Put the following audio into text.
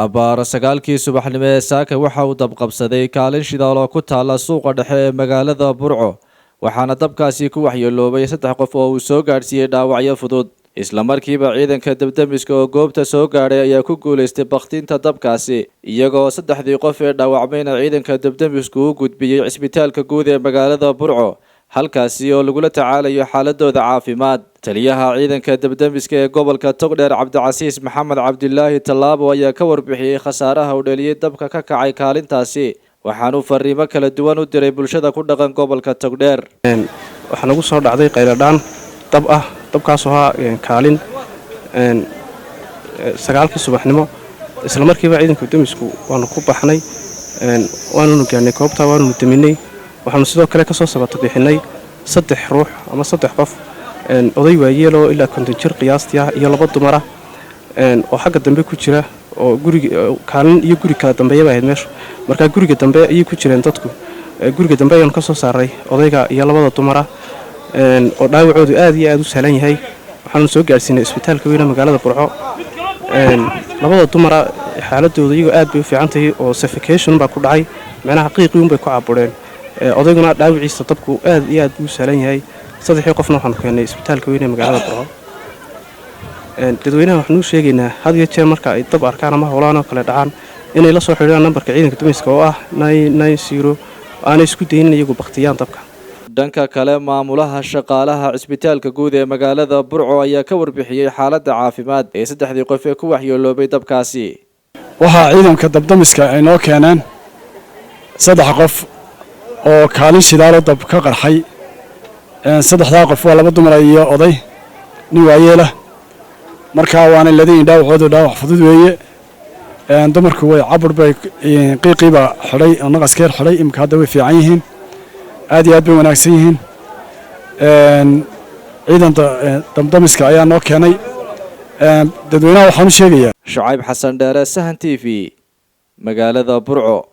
Abbaaro 9-kii subaxnimo ee saaka waxa uu dabqabsaday kaalin shidaal oo ku taala suuqa dhexe ee magaalada Burco, waxaana dabkaasi ku waxyeeloobay saddex qof oo uu soo gaadhsiiyey dhaawacyo fudud. Isla markiiba ciidanka dabdamiska oo goobta soo gaadhay ayaa ku guulaystay bakhtiinta dabkaasi, iyagoo saddexdii qof ee dhaawacmayna ciidanka dabdamisku u gudbiyey cisbitaalka guud ee magaalada Burco, halkaasi oo lagula tacaalayo xaaladooda caafimaad. Taliyaha ciidanka dabdamiska ee gobolka Togdheer, Cabdicasiis Maxamed Cabdilaahi Tallaabo, ayaa ka warbixiyey khasaaraha uu dhaliyey dabka ka kacay kaalintaasi, waxaanuu fariimo kala duwan u diray bulshada ku dhaqan gobolka Togdheer. Waxaa nagu soo dhacday qayladhaan dab ah, dabkaasoo ahaa kaalin, 9-kii subaxnimo. Isla markiiba ciidanka damisku waanu ku baxnay, waanunu gaarnay goobta, waanunu deminay. Waxaanu sidoo kale ka soo sabato bixinay saddex ruux ama saddex qof, oday waayeeloo ilaa 50 jir qiyaastii ah iyo laba dumara oo xagga dambe ku jira, oo guriga kaalin iyo guri kala dambeeyaba ahayd meeshu. Markaa guriga dambe ayay ku jireen dadku. Guriga dambe ayaanu ka soo saaray odayga iyo labada dumara oo dhaawacoodu aad iyo aad u sahlan yahay. Waxaanu soo gaadhsiinay isbitaalka weyne magaalada Burco. Labada dumara xaaladooda iyagoo aad bay u fiican tahay, oo suffocation baa ku dhacay, macnaha qiiqii unbay ku cabureen. Odayguna dhaawiciisa dabku aad iyo aad buu u sahlan yahay. Saddexii qofna waxaanu keennay isbitaalka weyne magaalada Burco. Dadweynaha waxaanu u sheegaynaa had iyo jeer marka ay dab arkaan ama howlaan oo kale dhacaan inay la soo xidhiiraan nambarka ciidanka damiska oo ah 990, aanay isku daynin iyagu baktiyaan dabka. Dhanka kale, maamulaha shaqaalaha cisbitaalka guud ee magaalada Burco ayaa ka warbixiyey xaaladda caafimaad ee saddexdii qof ee ku waxyeeloobay dabkaasi. Waxaa ciidanka dabdamiska ay noo keeneen saddex qof oo kaalin shidaalo dab ka qarxay. Saddexdaa qof waa laba dumara iyo oday nin waayeelah. Markaa waana ladayin, dhaawacoodu dhaawac fudud weeye. Dumarku way cabur bay qiiqiiba xidhay oo naqaskeer xidhay. Imika hadda way fiican yihiin, aad iyo aad bay wanaagsan yihiin. Ciidan dabdamiska ayaa noo keenay. Dadweynaha waxaan u sheegayaa Shucayb Xasan Dheere, Sahan TV, magaalada Burco.